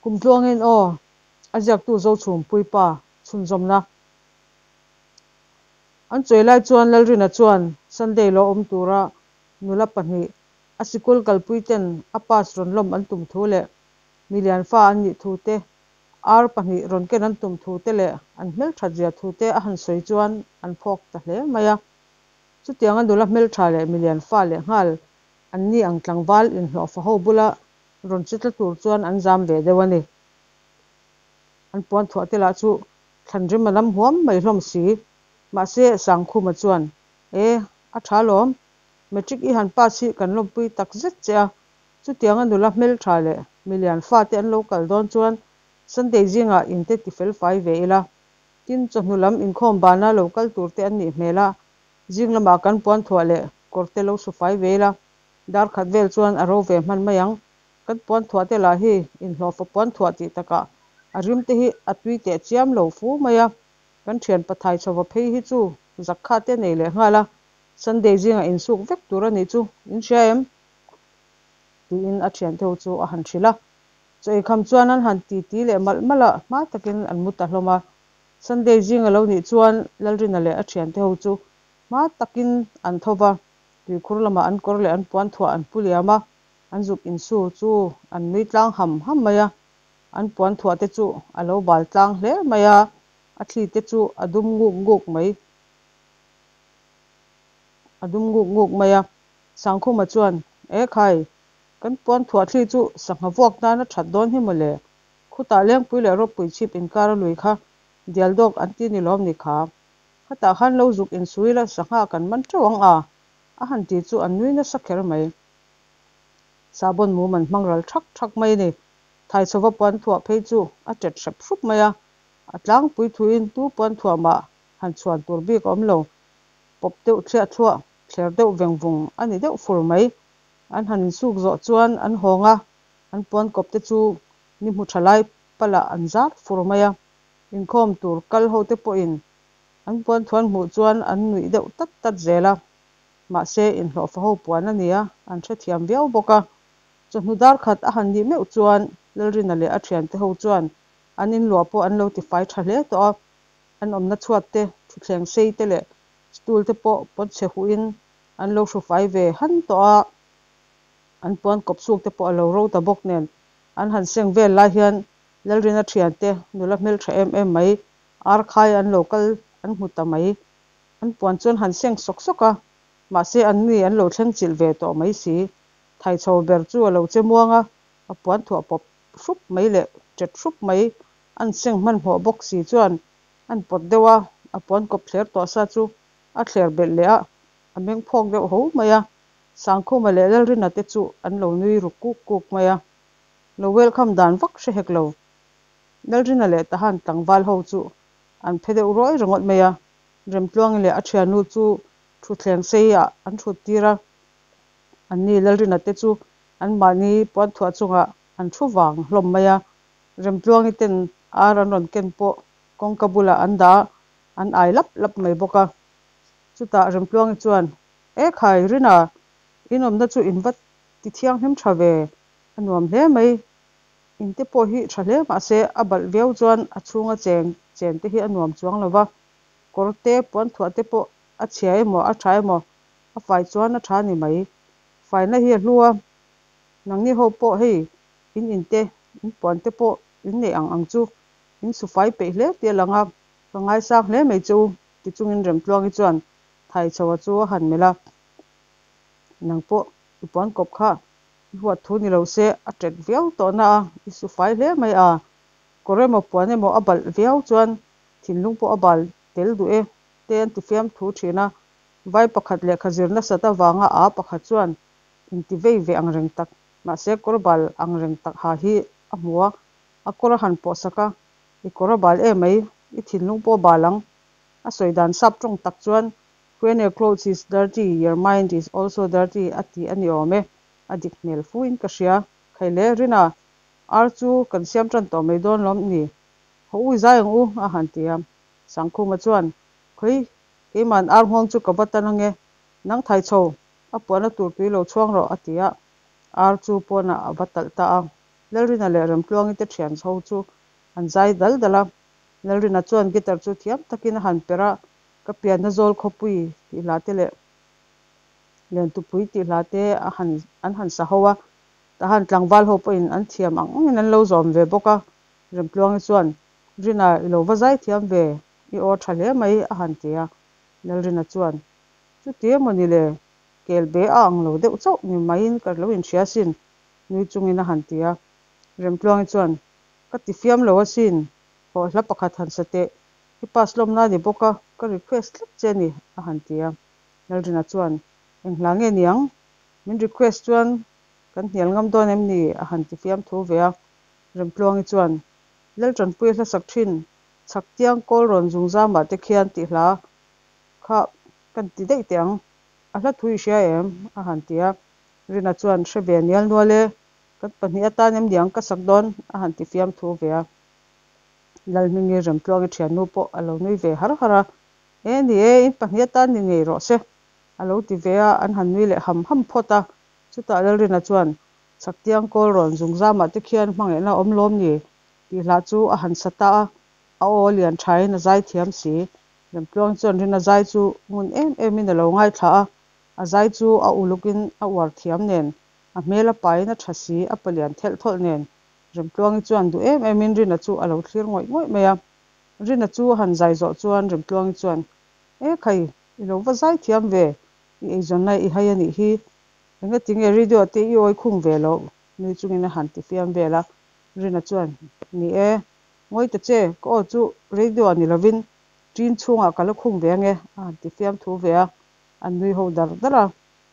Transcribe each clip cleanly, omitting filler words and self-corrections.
Kum tluangin aw, a ziaktu Zochhum Puipa chhunzawmna. An chawi lai chuan Lalrina chuan Sunday lo awm tura nula pahnih a sikul kalpui ten a pass rawn lawm an tum thu leh milian fa an nih thu te, ar pahnih rawn ken an tum thu te leh an hmelthat zia thu te a han sawi chuan an phawk ta hle mai a. Chutianga nula hmeltha leh milian fa lehnghal an ni ang tlangval inhlawhfa ho bula rawn che tla tur chuan an zam ve deuh a ni. An puan thuah te lah chu thlan rim a lam huam mai hlawm si. Mahse, Sangkhuma chuan, E, a tha lawm. Matric i han pass hi kan lawmpui tak zet che a. Chutianga nula hmeltha leh milian fate an lo kal dawn chuan Sunday zingah inte ti fel fai ve ila. Tin, chawhnu lam inkhawm bana lo kal tur te an nih hmel a, zing lamah kan puan thuah leh kawr te lo su fai ve ila. Dar khat vel chuan a ro ve hman mai ang. Kan puan thuah te lah hi inhlawhfa puan thuah tih takah a rim te hi a tui teh chiam lo fu mai a. Kan thian pathai chhova phei hi chu zak kha te nei leh nghal a, Sunday zingah insuk vek tur a nih chu in hria em? tiin a thiante ho chu a han hrilh a. Chaw eikham chuan an han titi leh malh malh a, hma takin an mu ta hlawm a. Sunday zing a lo nih chuan Lalrina leh a thiante ho chu hma takin an tho va, tuikhur lamah an kawr leh an puan thuah an pu liam a, an zuk insu chu an nui tlang ham ham mai a. An puan thuah te chu a lo bal tlang hle mai a, a thli te chu a dum nguk nguk mai. A dum nguk nguk mai a. Sangkhuma chuan, E khai, kan puan thuah thli chu sangha vuak nan a that dawn hi maw le? Khutah Lengpui leh Rawpui chhip inkar a lui kha dial dawk an ti ni lawm ni kha? Khatah khan lo zuk insui la sangha kan man teuh ang a, a han ti chu an nui nasa kher mai. Sahbawn mum an hmang ral thak thak mai a ni. Thaichhova puan thuah phei chu a tet hrep hrup mai a, a tlangpui thuin tu puan thuah mah han chhuan tur bik a awm lo. Pawp deuh thliah thluah, thler deuh veng vung a ni deuh fur mai. An han insuk zawh chuan an hawng a, an puan kawp te chu ni hmu tha lai palah an zar fur mai a. Inkhawm tur kal ho te pawhin an puan thuan hmuh chuan an nuih deuh tat tat zel a. Mahse, inhlawhfa ho puan a nia, an hrethiam viau bawk a. Chawhnu dar khat a han nih meuh chuan Lalrina leh a thiante ho chuan an inluah pawh an lo tifai tha hle tawh a. An awmna chhuat te, thutthleng sei te leh stool te pawh pawn chhe huhin an lo hrufai ve han tawh a. An puan kawp suk te pawh a lo ro ta bawk nen an han seng vel lai hian Lalrina thiante nula hmeltha em em mai ar khai an lo kal an hmu ta mai. An puan chuan han seng sawk sawk a, mahse an ni an lo thleng chilh ve tawh mai si. Thaichho ber chu a lo che muang a, a puan thuah pawp hrup mai leh ṭet hrup mai an seng hmanhmawh bawk si chuan an pawt deuh a, a puan kawp thler tawh sa chu a thler belh leh a, a meng phawk deuh ho mai a. Sangkhuma leh Lalrina te chu an lo nui ru kuk kuk mai a, lo welcome dan vak hre hek lo. Lalrina leh Tahan tlangval ho chu an phe deuh ruai ringawt mai a, Remtluangi leh a thiannu chu thutthleng sei ah an thut tir a, anni Lalrina te chu anmahni puanthuah chungah an thu vang hlawm mai a, Remtluangi ten ar an rawn ken pawh kawngka bulah an dah a, an ai lap lap mai bawk a. Chutah Remtluangi chuan, E khai, Rina, in awmna chu in va ti thianghlim tha ve, a nuam hle mai. In te pawh hi tha hle mahse a balh viau chuan a chhunga cheng chen te hi a nuam chuang lo va, kawr te, puanthuah te pawh a chhia emaw a tha emaw a fai chuan a tha ni mai. Faina hi a hlu a, nangni ho pawh hei in in te, in puan te pawh in neih ang ang chu in su fai peih hle tih a lang a, ka ngaisang hle mai che u ti chungin Remtluangi chuan Thaichhoa chu a han melh a, Nang pawh i puan kawp kha i huat thu ni lo se a ṭet viau tawh na a, i su fai hle mai a, kawr emaw puan emaw a balh viau chuan thinlung pawh a bal tel duh e te an ti fiam thu ṭhin a, vai pakhat lehkha zir nasat avanga a pakhat chuan inti vei ve ang reng tak, mahse kawr bal ang reng tak ha hi a hmu a, a kawr a han pawh sak a, I kawr a bal em mai, i thinlung pawh a bal ang. A sawi dan sap tawng tak chuan When your clothes is dirty, your mind is also dirty a ti a ni awm e, a dik hmel fu in ka hria. Khai le, Rina, ar chu kan siam tan tawh mai dawn lawm ni? Haw ui zai ang u, a han ti a. Sangkhuma chuan, Khawi, keima'n ar nghawng chu ka va tan ange, nang thai chho, a puahna tur tui lo chhuang rawh, a ti a. Ar chu pawnah a va talh ta a. Lalrina leh Remtluangi te thian ho chu an zai dal dal a. Lalrina chuan guitar chu thiam takin a han perh a, Ka pianna zawl khawpui tih hla te leh Lentupui tih hla te a han an han sa ho a. Tahan tlangval ho pawhin an thiam ang angin an lo zawm ve bawk a. Remtluangi chuan, Rina, i lo va zai thiam ve, i aw tha hle mai, a han ti a. Lalrina chuan, Chuti emaw ni le, kel be a ang lo deuh chauh ni maiin ka lo inhria asin, nui chungin a han ti a. Remtluangi chuan, Ka ti fiam lo asin, hawh hla pakhat han sa teh, i pass lawmna a ni bawk a, ka request tlat che a ni, a han ti a. Lalrina chuan, Eng hla nge niang? Min request chuan kan hnial ngam dawn em ni? a han ti fiam thu ve a. Remtluangi chuan, Laltanpuia hlasak thin, Chhaktiang kawl rawn zungzamah te khian tih hla kha kan ti daih teh ang, a hla thu i hria em? a han ti a. Rina chuan, Hre ve nial nual e, kan pahnih atan em niang ka sak dawn? a han ti fiam thu ve a. Lalhmingi Remtluangi thiannu pawh a lo nui ve har har a, E ni e, in pahnih atan ni ngei rawh se, a lo ti ve a, an han nui leh ham ham phawt a. Chutah Lalrina chuan, Chhaktiang kawl rawn zungzamah te khian hmangaihna a awm lawm ni? tih hlah chu a han sa ta a, a aw a lian thain a zai thiam si. Remtluang chuan Rina zai chu ngun em emin a lo ngaithla a, a zai chu a ulukin a uar thiam nen, a hmel a pain a tha si, a palian thelh thawlh nen. Remtluangi chuan duh em emin Rina chu a lo thlir ngawih ngawih mai a. Rina chu a han zai zawh chuan Remtluangi chuan, E khai, i lo va zai thiam ve, i eizawnna i hai a nih hi. Engatinge radio te i awi khung ve loh? nui chungin a han ti fiam vel a. Rina chuan, Ni e, ngawi ta che, ka aw chu radio ah ni lovin ṭin chhungah ka la khung ve ange, a han ti fiam thu ve a. An nui ho dar dar a.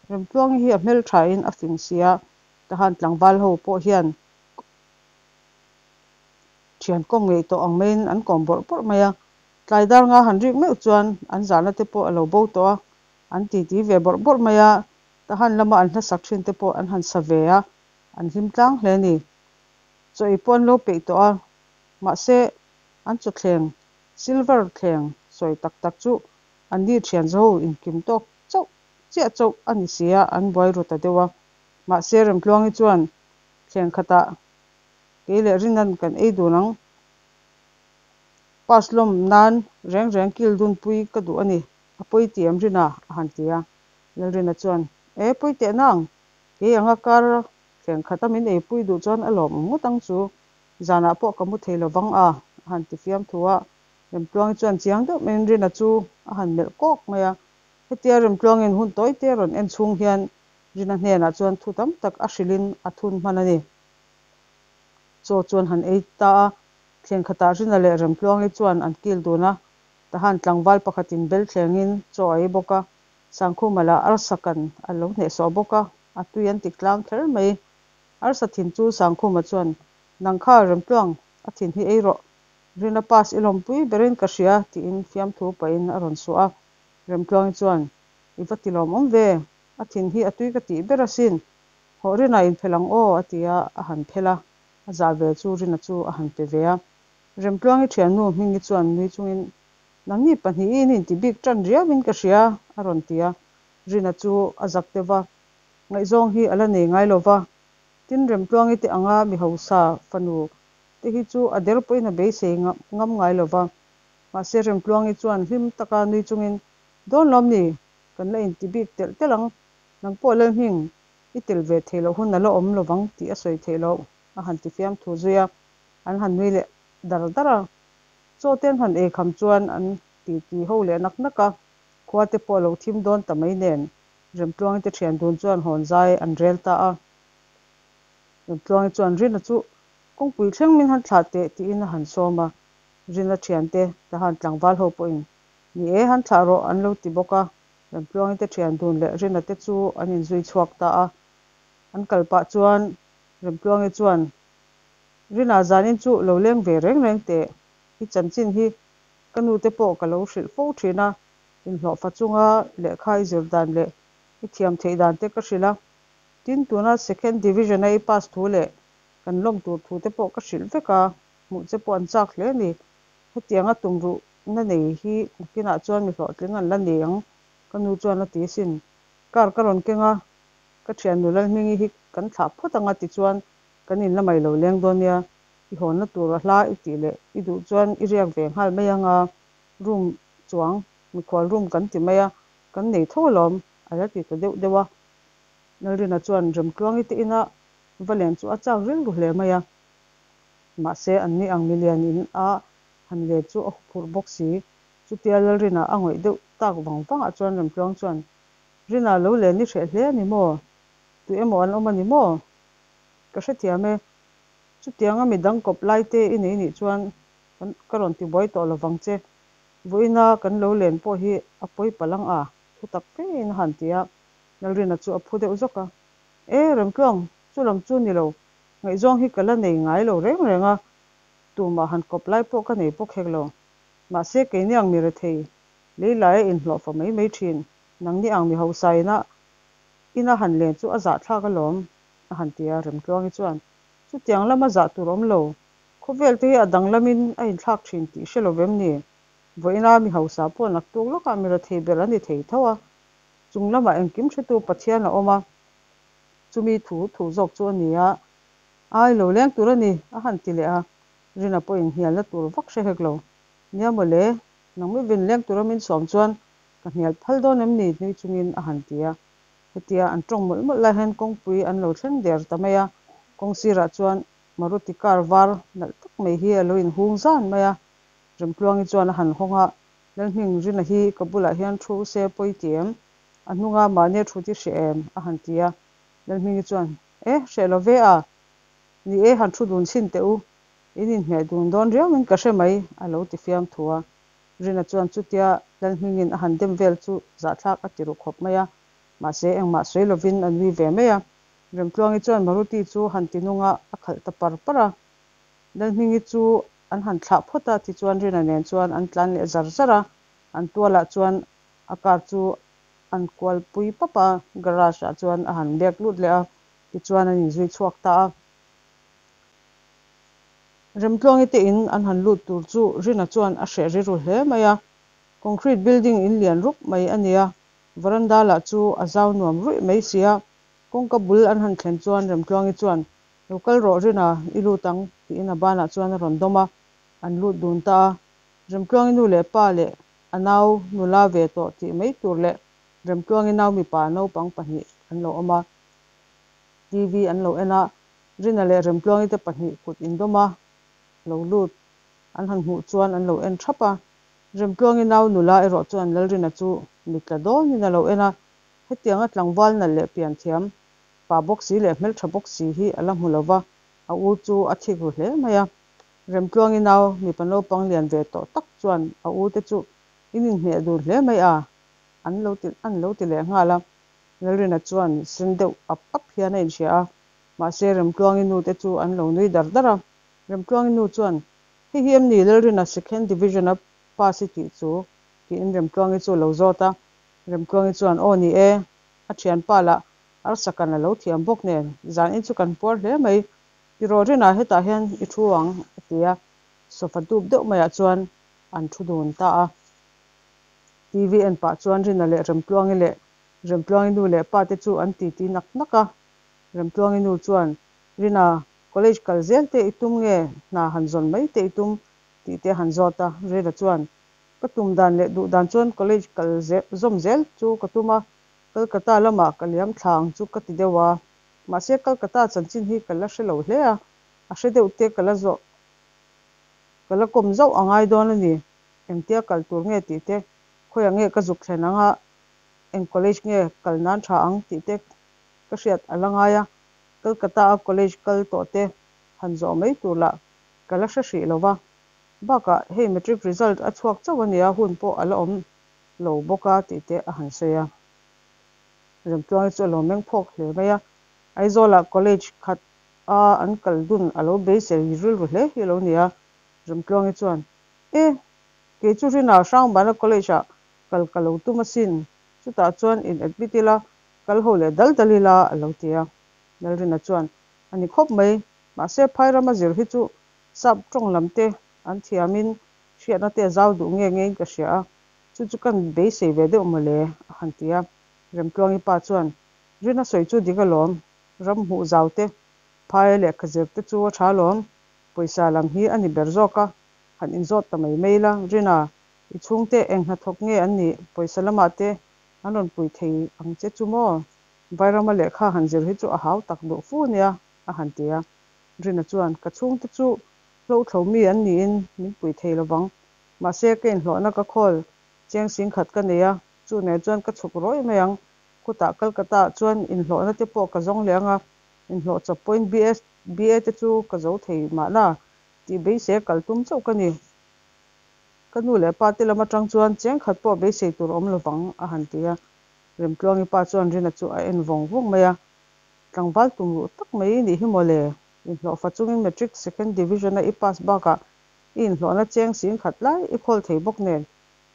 Remtluangi hi a hmelṭhain a fing si a, tahan tlangval ho pawh hian Thian kawm ngeih tawh ang maiin an kawm bawrh bawrh mai a, tlai dar nga han rik meuh chuan an zahna te pawh a lo bo tawh a, an titi ve bawrh bawrh mai a, tahan lama an hlasak thin te pawh an han sa ve a, an hlim tlang hle a ni. Chaw ei pawh an lo peih tawh a, mahse an chaw thleng, silver thleng sawi tak tak chu an ni thian zo inkim tawk chauh chiah chauh a ni si a, an buai ru ta deuh a. Mahse Remtluangi chuan thleng khatah Kei leh Rinan kan ei dun ang. Pass lawm nan reng reng kil dunpui ka duh a ni, a pawi ti em Rina? a han ti a. Lalrina chuan, E, pawi teh nang, kei anga kar thleng khata min eipui duh chuan a lawmawm ngawt ang chu, zanah pawh ka mu thei lo vang a, a han ti fiam thu a. Remtluangi chuan chiang deuh maiin Rina chu a han melh kawk mai a. Hetia Remtluangin hun tawi te rawn en chhung hian Rina hnenah chuan thu tam tak a hrilhin a thun hman a ni. Chaw chuan han ei ta a, thleng khatah Rina leh Remtluangi chuan an kil dun a, tahan tlangval pakhatin bel thlengin chaw a ei bawk a, Sangkhuma lah arsa kan a lo hnehsawh bawk a, a tui an ti tlang kher mai. Arsa thin chu Sangkhuma chuan, Nang kha Remtluang, a thin hi ei rawh, Rina pass i lawmpui berin ka hria, tiin fiamthu pahin a rawn suah a. Remtluangi chuan, I va ti lawmawm ve, a thin hi a tui ka tih ber asin, Hawh Rina inphel ang aw a ti a, a han phel a, a zah ve chu Rina chu a han pe ve a. Remtluangi thiannu Hmingi chuan nui chungin, Nangni pahnihin in ti bik tan riauin ka hria a rawn ti a. Rina chu a zak deuh va, ngaihzawng hi a la nei ngai lo va, tin Remtluangi te anga mi hausa fanu te hi chu a der pawhin a beisei ngam ngai lo va. Mahse Remtluangi chuan hlim taka nui chungin, Dawn lawm ni, kan la inti bik telh telh ang, nang pawh Lalhming, I tel ve theih loh hun a la awm lovang tih a sawi theih loh, a han ti fiam thu zui a, an han nui leh dar dar a. Chaw te an han ei kham chuan an ti ti ho leh nak nak a, khua te pawh a lo thim dawn ta mai nen Remtluangi te thian dun chuan hawn zai an rel ta a. Remtluangi chuan Rina chu kawngpui thleng min han thlah teh tiin a han sawm a, Rina thiante tahan tlangval ho pawhin ni e han thlah rawh an lo ti bawk a. Remtluangi te thian dun leh Rina te chu an inzui chhuak ta a. An kal pah chuan Remtluangi chuan, Rina zanin chu lo leng ve reng reng teh, i chanchin hi ka nu te pawh ka lo hrilh fo thin a, inhlawhfa chunga lehkha i zir dan leh i thiam theih dan te ka hrilh a. Tin, tuna second division a i pass thu leh kan lawm tur thu te pawh ka hrilh vek a, hmuh che pawh an chak hle a ni. Hetianga tumruh na nei hi nakinah chuan mi hlawhtling an la nei ang, ka nu chuan a ti asin. Car ka rawn keng a, ka thiannu Lalhmingi hi kan thlah phawt ang a ti chuan Kan in lamah i lo leng dawn nia, i hawnna tur a hla i tih leh i duh chuan i riak ve nghal mai ang a, room chuang mikhual room kan ti mai a, kan nei tho alawm, a la ti ta deuh deuh a. Lalrina chuan Remtluangi te ina va len chu a chak rilru hle mai a, mahse anni ang milian in a han len chu a huphurh bawk si. Chutia Lalrina a ngawih deuh tak vang vangah chuan Remtluang chuan, Rina lo len i hreh hle a ni maw? Tu emaw an awm a ni maw? Ka hrethiam e. Chutianga midang kawp lai te i nei nih chuan kan ka rawn ti buai tawh lovang che. Vawiina kan lo len pawh hi a pawi palh ang a, thu tak fe in a han ti a. Lalrina chu a phu deuh zawk a. E, Remtluang, chu lam chu ni lo. Ngaihzawng hi ka la nei ngai lo reng reng a, tumah han kawp lai pawh ka nei bawk hek lo. Mahse keini ang mi rethei, lei laia inhlawh fa mai mai thin, nangni ang mi hausa ina ina han len chu a zahthlak alawm, a han ti a, Remtluangi chuan chutiang lama zah tur awm lo, khawvel te hi a danglamin a inthlak thin tih hre lo vem ni? Vawiina mi hausa pawh naktuk lawkah mi rethei ber a ni thei tho a, chung lamah engkim hretu Pathian a awm a, chumi thu thu zawk chu a ni a, ai lo leng tur a ni, a han ti leh a, Rina pawhin hnialna tur vak hre hek lo. Nia mawle, nangmi vin leng tura min sawm chuan ka hnial phal dawn em ni? nui chungin a han ti a. Hetia an tawng mawlh mawlh lai hian kawngpui an lo thleng der ta mai a, kawng sirah chuan Maruti car var nalh tak mai hi a lo inhung zan mai a. Remtluangi chuan a han hawng a, Lalhming Rina hi ka bulah hian thu se pawi ti em? A hnunga mahni a thu ti hreh em? a han ti a. Lalhmingi chuan, E, hreh lo ve a, ni e han thu dun chhin teh u, in inhmeh dun dawn riauin ka hre mai, a lo ti fiam thu a. Rina chuan chutia Lalhmingin a han dem vel chu zahthlak a ti ru khawp mai a, mahse engmah sawi lovin a nui ve mai a. Remtluangi chuan Maruti chu han ti nung a, a khalh ta par par a. Lalhmingi chu an han thlah phawt a, tichuan Rina nen chuan an tlan leh zar zar a, an tualah chuan a car chu an kualpui pap a, garage ah chuan a han bek lut leh a, tichuan an inzui chhuak ta a. Remtluangi te in an han lut tur chu Rina chuan a hreh rilru hle mai a, concrete building in lian rup mai a nia, veranda lah chu a zau nuam ruih mai si a, kawngka bul an han thlen chuan Remtluangi chuan, Lo kal rawh Rina, i lut ang, tiin a banah chuan a rawn dawm a, an lut dun ta a. Remtluangi nu leh pa leh a nau nula ve tawh tih mai tur leh Remtluangi nau mipa naupang pahnih an lo awm a, TV an lo en a, Rina leh Remtluangi te pahnih kut indawm a lo lut an han hmuh chuan an lo en thap a. Remtluangi nau nula erawh chuan Lalrina chu mitla dawnin a lo en a, hetianga tlangval nalh leh pianthiam pa bawk si leh hmeltha bawk si hi a la hmu lo va, a u chu a thik ru hle mai a. Remtluangi nau mipa naupang lian ve tawh tak chuan a u te chu in inhmeh dun hle mai a, an lo ti an lo ti leh nghal a. Lalrina chuan sen deuh ap ap hian a inhria a, mahse Remtluangi nu te chu an lo nui dar dar a. Remtluangi nu chuan, Hei hi em ni Lalrina second division a pass i tih chu? tiin Remtluangi chu a lo zawt a. Remtluangi chuan, Aw ni e, a thianpa lah arsa kan a lo thiam bawk nen, zan in chu kan puar hle mai. Tiraw Rina hetah hian i thu ang, a ti a. Sofa dup deuh maiah chuan an thu dun ta a. TV en pah chuan Rina leh Remtluangi leh Remtluangi nu leh pa te chu an titi nak nak a. Remtluangi nu chuan, Rina, college kal zel te i tum nge hna han zawn mai te i tum? tih te a han zawt a. Rina chuan, Ka tum dan leh duh dan chuan college kal zawm zel chu ka tum a, Kolkata lamah ka liam thla ang chu ka ti deuh a. Mahse Kolkata chanchin hi ka la hre lo hle a, a hre deuh te ka la zawh ka la kawm zauh a ngai dawn a ni. Engtia kal tur nge tih te, khawiah nge ka zuk thlen ang a, eng college nge kal nan tha ang tih te ka hriat a la ngai a, Kolkata a college kal tawh te han zawh mai tur lah ka la hre hrih lo va. Bakah hei matric result a chhuak chauh a nia, hun pawh a la awm lo bawk a tih te a han sawi a. Remtluangi chu a lo meng phawk hle mai a, Aizawlah college khat a an kal dun a lo beisei rilru hle hi a lo ni a. Remtluangi chuan, E, kei chu Rina Hrangbana college ah kal ka lo tum asin, chutah chuan in admit ila, kal ho leh dal dal ila a lo ti a. Lalrina chuan, A ni khawp mai, mahse phai rama zir hi chu sap tawng lam te an thiamin hriatna te a zau duh nge ngein ka hria a, chu chu kan beisei ve deuh mawle a han ti a. Remtluangi pa chuan, Rina sawi chu dik alawm, ram hmuh zau te Phaia lehkha zir te chu a tha alawm, pawisa lam hi a ni ber zawk a, han inzawt ta mai mai la. Rina, i chhungte eng hnathawk nge an nih? Pawisa lamah te an rawn pui thei ang che chu maw? Vairama lehkha han zir hi chu a hau tak duh fu nia, a han ti a. Rina chuan, Ka chhungte chu hlothlo mi an niin min pui thei lovang. Mahse, ka inhlawhna ka khawl cheng singkhat ka nei a, chu nen chuan ka chhuk rawih mai ang. Khutah Calcutta ah chuan inhlawhna te pawh ka zawng leh ang a, inhlawh chawp pawhin BS, BA te chu ka zo thei mahna tih beisei a kal tum chauh ka ni. Ka nu leh pa te lam atang chuan cheng khat pawh beisei tur awm lovang, a han ti a. Remtluangi pa chuan Rina chu a en vawng vawng mai a, Tlangval tum ruh tak mai i nih hi maw le? Inhlawhfa chungin Matric Second Division-a i pass bakah i inhlawhna cheng sing khat lai i khawl thei bawk nen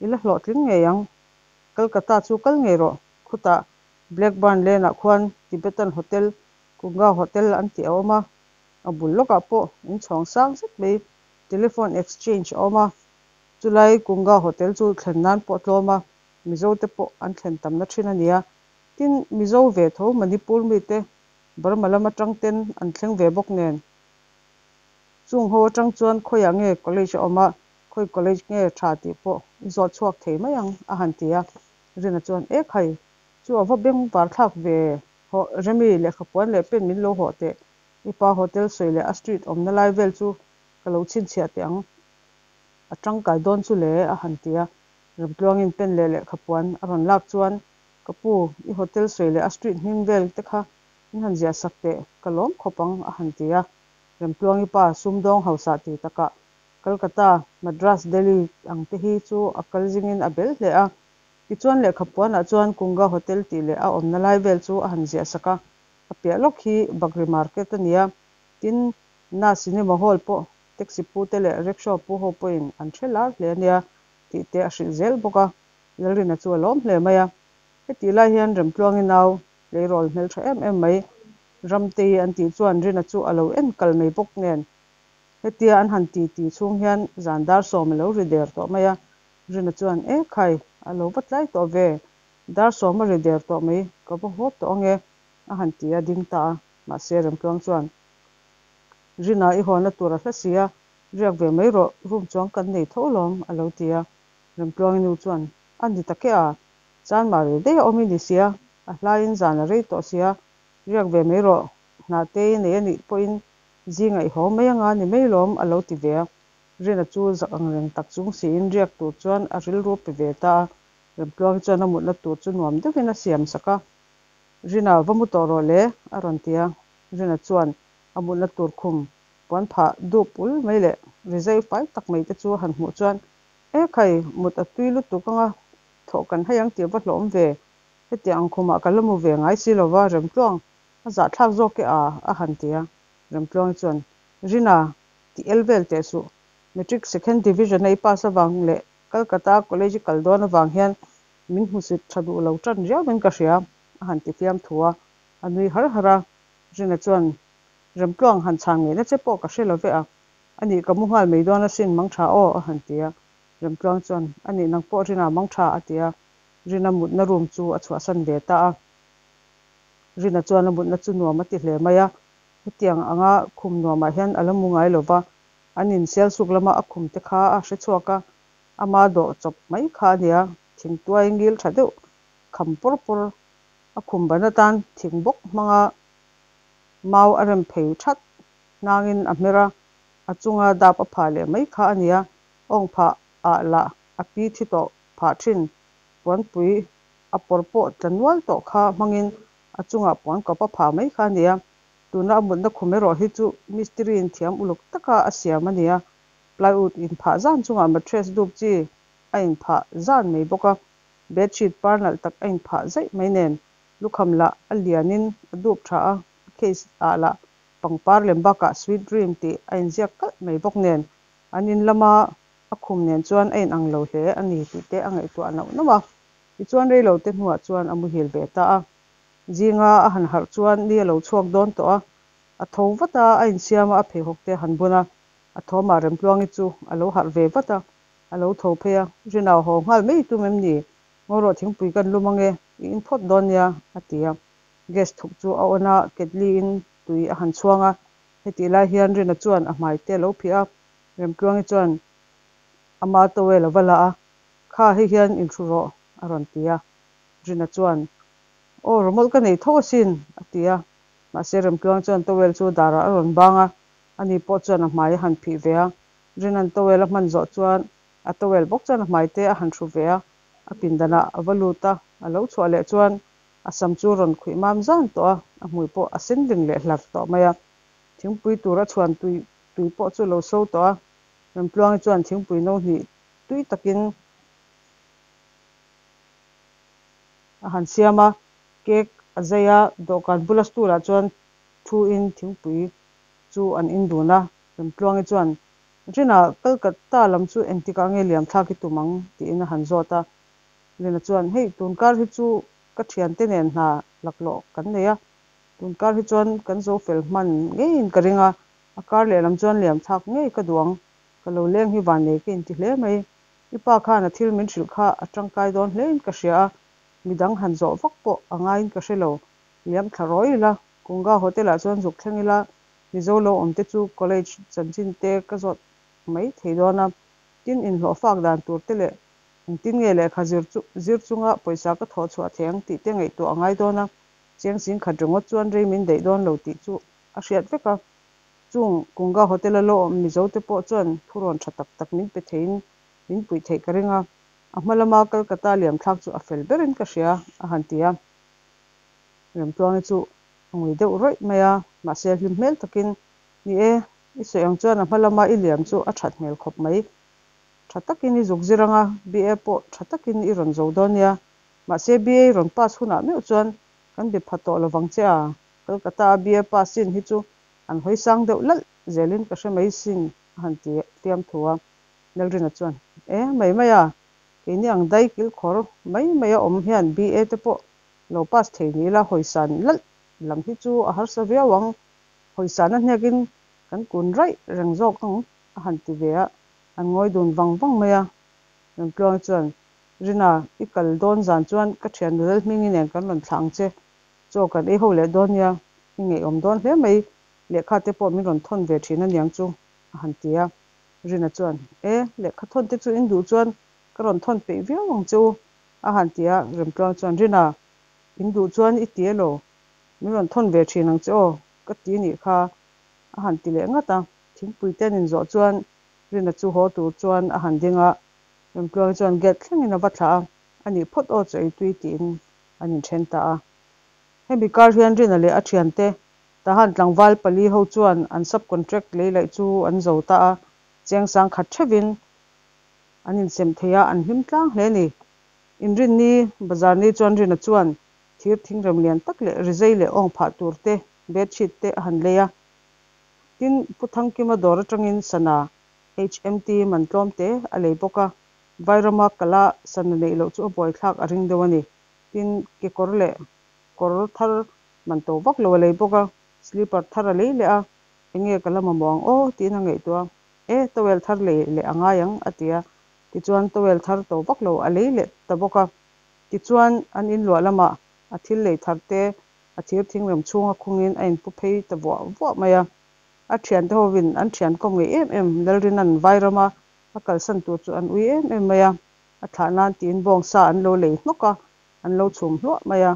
i la hlawhtling ngei ang. Calcutta chu kal ngei rawh. Khutah Blackburn Lane-ah khuan Tibetan Hotel, Kunga Hotel an tih a awm a, a bul lawkah pawh inchhawng sang zet mai Telephone Exchange a awm a. Chulai Kunga Hotel chu thlen nan pawh tlawm a, Mizote pawh an thlen tamna thin a nia. Tin, Mizo ve tho Manipur mite Burma lam atang ten an thleng ve bawk nen. Chung ho atang chuan khawiah nge college a awm a, khawi college nge tha tih pawh i zawt chhuak thei mai ang, a han ti a. Rina chuan, E khai, chu a va beng var thlak ve, hawh Remi lehkhapuan leh pen min lo hawh teh, i pa hotel sawi leh a street awmna lai vel chu ka lo chhinchhiah teh ang, a tangkai dawn chu le, a han ti a. Remtluangin pen leh lehkhapuan a rawn lak chuan, Ka pu, i hotel sawi leh a street hming vel te kha min han ziah sak teh, ka lawm khawp ang, a han ti a. Remtluangi pa sumdawng hausa ti takah Calcutta, Madras, Delhi ang te hi chu a kal zingin a bel hle a. Tichuan lehkhapuanah chuan Kunga Hotel tih leh a awmna lai vel chu a han ziah sak a. A piah lawk hi Bagri Market a ni a, tin Na Cinema Hall pawh taxi pu te leh rickshaw pu ho pawhin an hre lar hle a nia tih te a hrilh zel bawk a. Lalrina chu a lawm hle mai a. Hetih lai hian Remtluangi nau tleirawl hmeltha em em mai Ramtei an tih chuan Rina chu a lo en kal mai bawk nen hetia an han ti ti chhung hian zan dar sawm a lo ri der tawh mai a. Rina chuan, E khai, a lo va tlai tawh ve, dar sawm a ri der tawh mai, ka va haw tawh ange a han ti a ding ta a. Mahse Remtluang chuan, Rina i hawna tur a hla si a, riak ve mai rawh, room chuang kan nei tho lawm a lo ti a. Remtluangi nu chuan, A ni tak e a, chan mah rei daih a awm i ni sia, a hlaiin zan a rei tawh sia, riak ve mai rawh, hna te i nei a nih pawhin zing a i haw mai anga ni mai lawm a lo ti ve a. Rina chu zak ang reng tak chung siin riak tur chuan a rilru pe ve ta a, Remtluangi chuan a mutna tur chu nuam deuhin a siam sak a. Rina, va mu tawh rawh le, a rawn ti a. Rina chuan a mutna tur khum puan phah dup ul mai leh rizai fai tak mai te chu a han hmuh chuan, E khai, mut a tui lutuk anga thawh kan hai ang tih va hlawm ve. Hetiang ang khumah ka la mu ve ngai si lova, Remtluang, a zahthlak zawk e a, a han ti a. Remtluangi chuan, Rina, tih el vel teh suh. Matric Second Division a i pass avang leh Calcutta College i kal dawn avang hian min hmusit tha duh lo tan riauin ka hria, a han ti fiam thu a. A nui har har a. Rina chuan, Remtluang, han chhan ngeihna che pawh ka hre lo ve a. A nih ka mu nghal mai dawn asin mang tha aw, a han ti a. Remtluang chuan, A nih nang pawh Rina mang tha, a ti a. Rina mutna room chu a chhuahsan ve ta a. Rina chuan a mutna chu nuam a ti hle mai a. Hetiang anga khum nuamah hian a la mu ngai lo va, an insial suk lama a khum te kha a hre chhuak a, ama dawh chawp mai kha a nia, thingtuai ngil tha deuh kham pawr pawr a khum ban atan thing bawk hmanga mau a rem phei that hnangin a hmer a, a chunga dap a phah leh mai kha a nia, awng phah ah lah a pi thi tawh phah thin, puanpui a pawr pawh tla nual tawh kha hmangin a chungah puan kawp a phah mai kha a nia. Tuna a mutna khum erawh hi chu mistiri in thiam uluk taka a siam a nia. Plywood in phah zan chungah mattress dup chi a in phah zan mai bawk a, bedsheet par nalh tak a in phah zaih mai nen lukham lah a lianin a dup tha a, a case ah lah pangpar lem bakah sweet dream tih a inziak kalh mai bawk nen an in lama a khum nen chuan a inang lo hle a ni tih te a ngaihtuah nauh nauh a. Tichuan reilo te hnuah chuan a muhil ve ta a. Zinga a han harh chuan ni a lo chhuak dawn tawh a, a tho vat a, a insiam a, a pheikhawk te a han bun a, a thawmah Remtluangi chu a lo harh ve vat a, a lo tho phei a, Rinau haw nghal mai tum em ni? Ngaw rawh thingpui kan lum ange, i in phawt dawn nia, a ti a. Gas thuk chu a on a, ketli in tui a han chhuang a. Hetih lai hian Rina chuan a hmai te a lo phih a, Remtluangi chuan ama towel a va la a, Kha hei hian inhru rawh a rawn ti a. Rina chuan, Aw rawmawlh ka nei tho asin a ti a. Mahse Remtluangi chuan towel chu darah a rawn bang a, ani pawh chuan a hmai a han phih ve a. Rina'n towel a hman zawh chuan a towel bawk chuan a hmai te a han hru ve a, a pindanah a va lut a, a lo chhuah leh chuan a sam chu rawn khuih mam zan tawh a, a hmui pawh a sen ring leh hlar tawh mai a. Thingpui tur a chhuan tui tui pawh chu lo so tawh a, Remtluangi chuan thingpui no hnih tui takin a han siam a, cake a zai a, dawhkan bula stool ah chuan thu in thingpui chu an in dun a, Remtluangi chuan Rina Calcutta lam chu engtikah nge liam thlak i tum ang? tiin a han zawt a. Rina chuan, Hei, tunkar hi chu ka thiante nen hna laklawh kan nei a, tunkar hi chuan kan zo fel hman ngeiin ka ring a, a kar lehlam chuan liam thlak ngei ka duh ang, ka lo leng hi vannei ka inti hle mai. I pa khan a thil min hrilh kha a tangkai dawn hlein ka hria a, midang han zawh vak pawh a ngaiin ka hre lo. Liam thla rawi ila, Kunga Hotel-ah chuan zuk thleng ila, Mizo lo awm te chu college chanchin te ka zawt mai thei dawn a, tin inhlawh fak dan tur te leh engtin nge lehkha zir chu zir chunga pawisa ka thawh chhuah thei ang tih te ngaihtuah a ngai dawn a, chiang sing khat ringawt chuan rei min daih dawn lo tih chu a hriat vek a. Chung Kunga Hotel a lo awm Mizo te pawh chuan thurawn tha tak tak min pe theiin min puih theih ka ring a, a hma lama Calcutta liam thlak chu a fel berin ka hria a han ti a. Remtluangi chu a ngui deuh rawih mai a, mahse hlim hmel takin, Ni e, i sawi ang chuan a hma lama i liam chu a that hmel khawp mai. Tha takin i zuk zir anga, BA pawh tha takin i rawn zo dawn nia. Mahse BA i rawn pass hunah meuh chuan kan be pha tawh lovang che a, Calcutta a BA pass chin hi chu an hawi sang deuh lalh zelin ka hre mai sin a han ti fiam thu a. Lalrina chuan, E, mai mai a, keini ang dai kilkhawr mai mai a awm hian BA te pawh Lo pass thei ni ila hawisan lalh lam hi chu a harsa viau ang, hawisana hnekin kan kun raih reng zawk ang a han ti ve a, an ngawi dun vang vang mai a. Remtluangi chuan, Rina, i kal dawn zan chuan ka thian nulal hmingi nen kan rawn thlah ang che, chaw kan ei ho leh dawn nia, i ngeiawm dawn hle mai, lehkha te pawh min rawn thawn ve thin a niang chu a han ti a. Rina chuan, E, lehkha thawn te chu in duh chuan ka rawn thawn peih viau ang che u, A han ti a, Remtluang chuan, Rina, in duh chuan i ti elo? Min rawn thawn ve thin ang che aw, ka ti nih kha, a han ti leh ngat a. Thingpui te an inzawh chuan Rina chu haw tur chuan a han ding a, Remtluangi chuan gate thlengin a va thlah a, a nih phawt aw chu eitui tiin an inthen ta a. Hemi kar hian Rina leh a thiante Tahan tlangval pali ho chuan an sub-contract lei laih chu an zo ta a, cheng sang khat theuhin An insem thei a, an hlim tlang hle a ni. Inrinni bazar ni chuan Rina chuan thir thingrem lian tak leh rizei leh awng phah tur te, bedsheet te a han lei a. Tin, Pu Thangkima dawr atangin sana HMT man tlawm te a lei bawk a, Vairama kala sana neih loh chu a buaithlak a ring deuh a ni. Tin, kekawr leh kawr thar man to vak lo a lei bawk a, slipper thar a lei leh a, enge ka la mamawh ang aw tiin a ngaihtuah a. E, towel thar lei leh a ngai ang, a ti a. Tichuan towel thar to vak lo a lei leh ta bawk a. Tichuan an inluah lamah a thil lei thar te a thir thingrem chhunga khungin a inpu phei ta vuah vuah mai a. A thiante hovin an thian kawm ngei em em Lalrina'n Vairama a kalsan tur chu an ui em em mai a. A thlah nan tiin bawngsa an lo lei hnawk a, an lo chhum hluah mai a.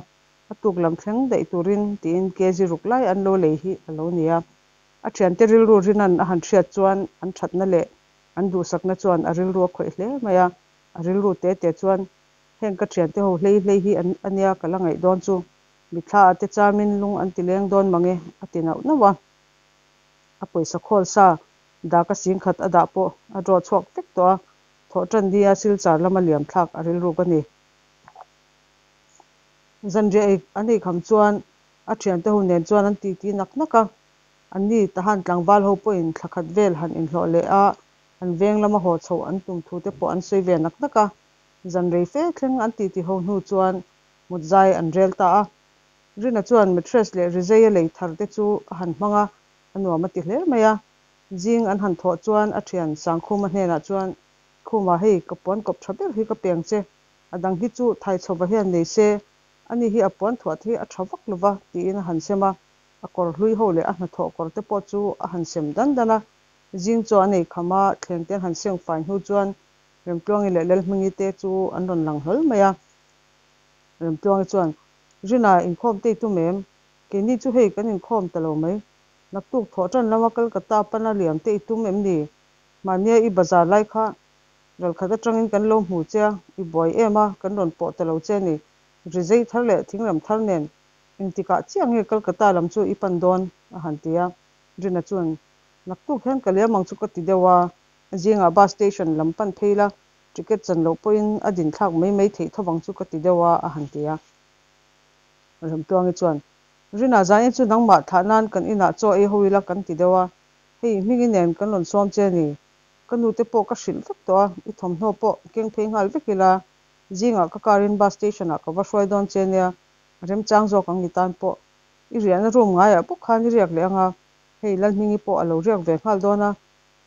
A tuk lam thleng daih turin tiin kg ruk lai an lo lei hi a lo ni a. A thiante rilru Rinan a han hriat chuan an thatna leh an duhsakna chuan a rilru a khawih hle mai a, a rilru te te chuan heng ka thiante ho hlei hlei hi an ania ka la ngaih dawn chu mitthla ah te chamin lung an ti leng dawn mange a ti nauh nauh a. A pawisa khawl sa dak a singkhat a dah pawh a draw chhuak vek tawh a, thawh tan nia Silchar lama liam thlak a rilruk a ni. Zanriah ei an ei kham chuan A thiante ho nen chuan an titi nak nak a, anni Tahan tlangval ho pawhin thla khat vel han inhlawh leh a, an veng lama haw chhoh an tum thu te pawh an sawi ve nak nak a. Zan rei fe thleng an titi ho hnu chuan mut zai an rel ta a. Rina chuan mattress leh rizei a lei thar te chu a han hmang a, a nuam a ti hle mai a. Zing an han thawh chuan a thian Sangkhuma hnenah chuan, Khuma hei ka puan kawp tha ber hi ka peng che, a dang hi chu thaichhova hian nei se, Ani hi a puan thuah te hi a tha vak lo va, tiin a han sem a. A kawr hlui ho leh a hnathawh kawr te pawh chu a han sem dan dan a. Zing chaw an ei kham a, thleng te an han seng fai hnu chuan Remtluangi leh Lalhmingi te chu an rawn lang hlawl mai a. Remtluangi chuan, Rina, inkhawm te i tum em? Keini chu hei kan inkhawm ta lo mai. Naktuk thawh tan lama Kolkata pana liam te i tum em ni? Mahnia i bazar lai kha ralkhat atangin kan lo hmu che a, i buai em a, kan rawn pawh ta lo che a ni. Rizei thar leh thingram thar nen engtikah chiah nge Kolkata lam chu i pan dawn? a han ti a. Rina chuan, Naktuk hian ka liam ang chu ka ti deuh a, zingah bus station lam pan phei la, ticket chan loh pawhin a din thlak mai mai theih thovang chu ka ti deuh a, a han ti a. Remtluangi chuan, Rina zanin chu nangmah thlah nan kan inah chaw ei ho ila kan ti deuh a, hei hmingi nen kan rawn sawm che a ni. Ka nute pawh ka hrilh vek tawh a, i thawmhnaw pawh keng phei nghal vek ila, zingah ka car in bus station ah ka va hruai dawn che nia, remchang zawk ang i tan pawh. I riahna room ngaiah bawk khan i riak leh ang a, hei Lalhmingi pawh a lo riak ve nghal dawn a,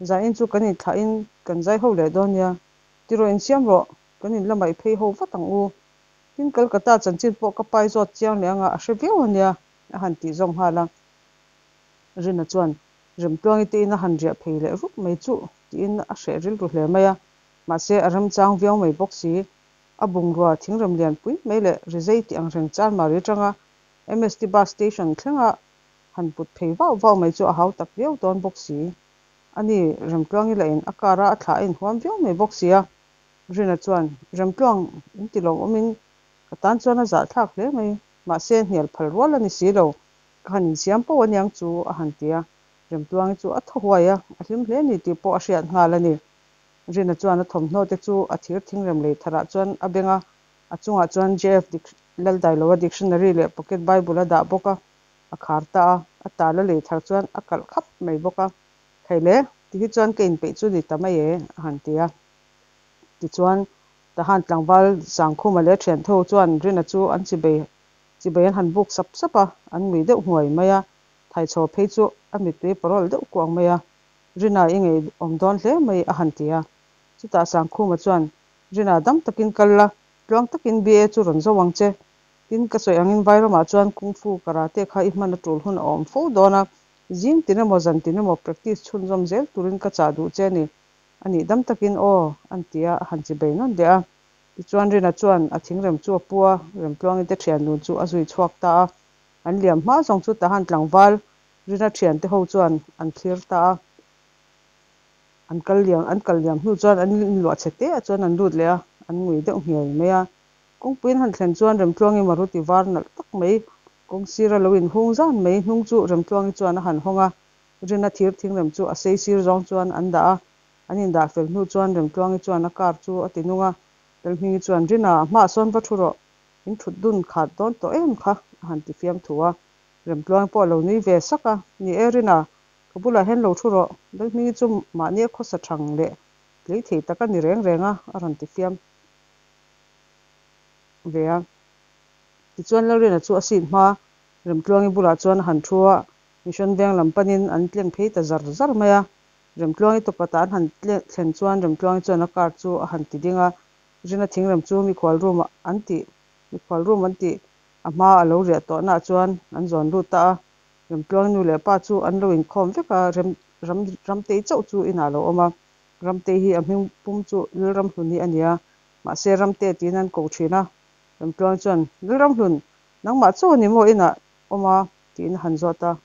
zanin chu kan inthlahin kan zai ho leh dawn nia, tiraw insiam rawh, kan in lamah i phei ho vat ang u. Tin, Kolkata chanchin pawh ka pai zawt chiang leh anga a hre viau a nia, a han tih zawng nghal a. Rina chuan, Remtluangi te in a han riah phei leh rup mai chuh, tiin a hreh rilru hle mai a. Mahse, a remchang viau mai bawk si. A bungrua thingrem lianpui mai leh rizei tih ang reng Charmari atanga MST Bus Station thlenga han put phei vauh vauh mai chu a hau tak viau dawn bawk si. Ani, Remtluangi lah in a car a a thlah a inhuam viau mai bawk si a. Rina chuan, Remtluang, in ti lawm awmin ka tan chuan a zahthlak hle mai, mahse hnial phal rual a ni si lo, ka han insiam poh aniang chu, a han ti a. Remtluangi chu a thaw huai a, a hlim hle ni tih pawh a hriat nghal a ni. Rina chuan a thawmhnaw te chu a thir thingrem lei tharah chuan a beng a, a chungah chuan JF Laldailoa dictionary leh pocket bible a dah bawk a, a khar ta a, a tal a lei thar chuan a kalh khap mai bawk a. Khaile, ti hi chuan ka inpeih chu ni ta mai e, a han ti a. Tichuan, Tahan tlangval Sangkhuma leh thiantho chuan Rina chu an chibei chibei an han buk sap sap a, an ngui deuh hnuai mai a, Thaichho phei chu a mittui parawl deuh kuang mai a, Rina i ngei awm dawn hle mai a han ti a. Chutah Sangkhuma chuan, Rina dam takin kal la, tluang takin BA chu rawn zo ang che. Tin, ka sawi angin Vairamah chuan Kung Fu Karate kha i hman a tul hun a awm fo dawn a, zing tin emaw zan tin emaw practice chhunzawm zel turin ka chah duh che a ni. A nih dam takin aw, an ti a, a han chi bei nawn leh a. Tichuan Rina chuan a thingrem chu a pu a, Remtluangi te thian nun chu a zui chhuak ta a. An liam hma zawng chu Tahan tlangval Rina thiante ho chuan an thlir ta a. An kal liam an kal liam hnu chuan an inluah chhe te ah chuan an lut leh a, an ngui deuh nghiai mai a. Kawngpuiin han thlen chuan Remtluangi Maruti var nalh tak mai kawng sira lo inhung zan mai hnung chu Remtluangi chuan a han hawng a. Rina thir thingrem chu a sei sir zawng chuan an dah a, an indah fel hnu chuan Remtluangi chuan a car chu a ti nung a, Lalhmingi chuan, Rina, a hmaah sawn va thu rawh, in thut dun khat dawn tawh em kha? a han ti fiam thu a. Remtluangi pawh a lo nui ve sak a, Ni e Rina, ka bulah hian lo thu rawh, Lalhmingi chu mahni a khawsa thang leh tlei thei tak a ni reng reng a, a rawn ti fiam ve a. Tichuan Lalrina chu a seat hma Remtluangi bulah chuan a han thu a, Mission veng lam panin an tleng phei ta zar zar mai a, Remtluangi tawpatah an han thlen chuan Remtluangi chuan a car chu a han ti ding a, Rina thingrem chu mikhual room an tih mikhual room an tih a hma a lo riah tawhnaah chuan an zawn lut ta a, Remtluangi nu leh pa chu an lo inkhawm vek a, Rem ram Ramtei chauh chu inah a lo awm a, Ramtei hi a hming pum chu Lalramhlun hi a ni a, mahse Ramte tiin an ko thin a, Remtluangi chuan Lalramhlun nangmah chauh a ni maw inah awm a? Tiin a han zawt a,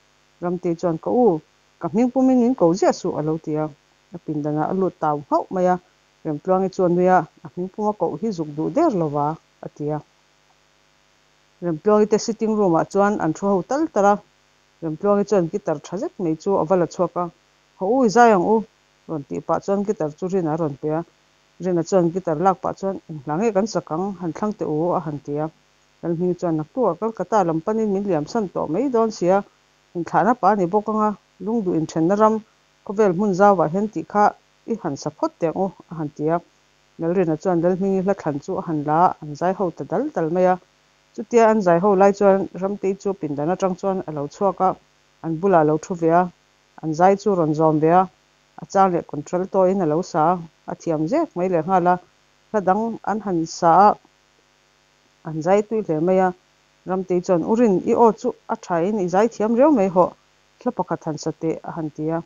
Ramtei chuan, Ka u, ka hming pumin min ko ziah suh, a lo ti a. A pindanah a lut tau nghauh mai a, Remtluangi chu a nui a, A hming puma koh hi zuk duh der lo va, a ti a. Remtluangi te sitting room ah chuan an thu ho tal tal a, Remtluangi chuan guitar tha zet mai chu a va la chhuak a, Haw u, i zai ang u, rawn tih pah chuan guitar chu Rina a rawn pe a. Rina chuan guitar lak pah chuan, Eng hla nge kan sak ang, han thlang teh u, a han ti a. Lalhming chuan naktukah Kolkata lam panin min liamsan tawh mai dawn sia, inthlahna pa ni bawk anga lungduh inthenna ram khawvel hmun zauah hian tih kha i han sa phawt teh ang u, a han ti a. Lalrina chuan Lalhmingi hla thlan chu a han la a, an zai ho ta dal dal mai a. Chutia an zai ho lai chuan Ramtei chu pindan atang chuan a lo chhuak a, an bulah a lo thu ve a, an zai chu rawn zawm ve a, a chang leh control tawhin a lo sa a, a thiam zek mai lehnghal a, hla dang an han sa a, An zai tui hle mai a, Ramtei chuan, U Rin, i aw chu a thain i zaithiam riau mai hawh, hla pakhat han sa teh, a han ti a.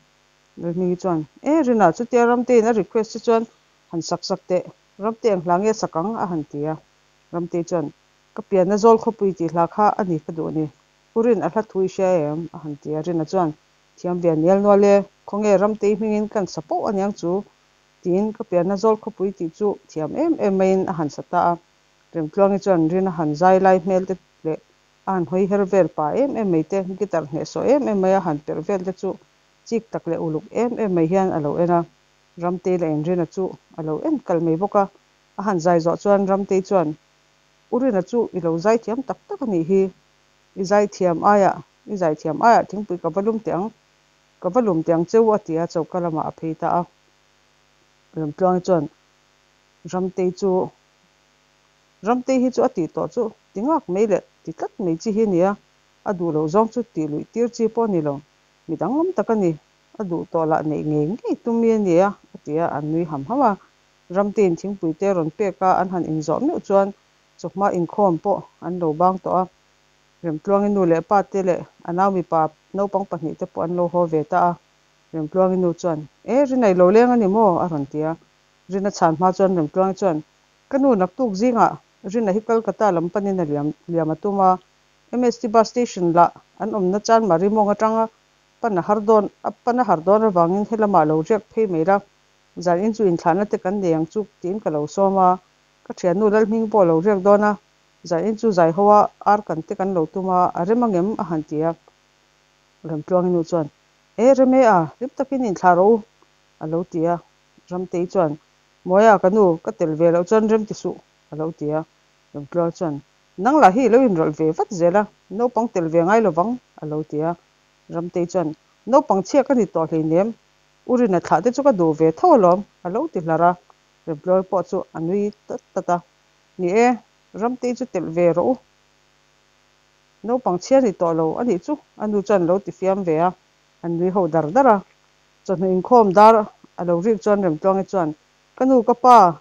Lalhmingi chuan, E Rina, chutia Ramteiin a request che chuan han sak sak teh, Ramtei ang hla nge sak ang? a han ti a. Ramtei chuan, Ka pianna zawl khawpui tih hla kha a ni ka duh ni. U Rin, a hla thu i hria em? a han ti a. Rina chuan, Thiam ve nial nual e, khawnge Ramtei hmingin kan sa poh aniang chu, tiin ka pianna zawl khawpui tih chu thiam em em maiin a han sa ta a. Remtluangi chuan Rina han zai lai hmel te leh a han hawi her vel pa em em mai te, guitar hnehsawh em em mai a han perh vel te chu chik tak leh uluk em em mai hian a lo en a. Ramtei leh Inrina chu a lo en kal mai bawk a. A han zai zawh chuan Ramtei chuan, U Rina chu i lo zai thiam tak tak a nih hi. I zai thiam aiah, i zai thiam aiah thingpui ka va lum teh ang, ka va lum teh ang che u a ti a, choka lamah a phei ta a. Remtluangi chuan Ramtei chu Ramtei hi chu a tih tawh chu ti ngak mai leh ti tlat mai chi hi a ni a, a duh loh zawng chu tih luih tir chi pawh a ni lo, mi danglam tak a ni, a duh tawh lah neih ngei ngei tum mi a ni a, a ti a, an nui ham ham a. Ramteiin thingpui te rawn pek a, an han inzawh meuh chuan chawhma inkhawm pawh an lo bang tawh a. Remtluangi nu leh pa te leh a nau mipa naupang pahnihte pawh an lo haw ve ta a. Remtluangi nu chuan, E, Rinai lo leng a ni maw? a rawn ti a. Rina chhan hma chuan Remtluangi chuan, Ka nu naktuk zingah Rina hi Kolkata lam panin a liam liam a tum a, MST bus station lah an awmna Chanmari mawng atanga pan a har dawn a pan a har dawn avangin helamah lo riak phei mai la, zan in chu inthlahna te kan nei ang chu tiin ka lo sawm a, ka thiannu Lalhming pawh a lo riak dawn a, zan in chu zai ho a ar kan te kan lo tum a, a rem angem a han ti a. Remtluangi nu chuan, E rem e a, hlim takin inthlah rawh u a lo ti a, Ramtei chuan, Mawia ka nu, ka tel ve loh chuan rem ti suh, a lo ti a. Remtluang chuan, Nang lah hi i lo inrawlh ve vat zel a, naupang tel ve ngai lovang, a lo ti a. Ramtei chuan, Naupang chhia ka ni tawh hleinem, U Rina thlah te chu ka duh ve tho alawm, a lo ti hlar a. Remtluang pawh chu a nui tat tat a, Ni e, Ramtei chu telh ve rawh u. Naupang chhia ni tawh lo a nih chu, a nu chuan a lo ti fiam ve a. An nui ho dar dar a. Chawhnu inkhawm dar a lo rik chuan Remtluangi chuan, Ka nu ka pa,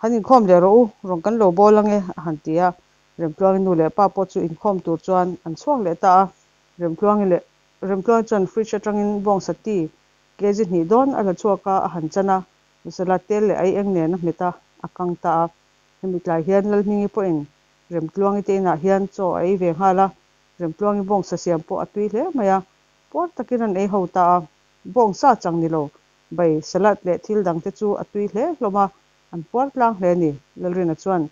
han inkhawm leh rawh u, rawn kan lo bawl ange, a han ti a. Remtluangi nu leh pa pawh chu inkhawm tur chuan an chhuak leh ta a. Remtluangi leh Remtluangi chuan fridge atangin bawngsa tea kg hnih dawn a la chhuak a, a han chan a, masala tel leh ai eng nen a hmet a, a kang ta a. Hemi tlai hian Lalhmingi pawhin Remtluangi te inah hian chaw a ei ve nghal a, Remtluangi bawngsa siam pawh a tui hle mai a, puar takin an ei ho ta a. Bawngsa chang ni lo, bai, salad leh thil dang te chu a tui hle hlawm a, an puar tlang hle a ni. Lalrina chuan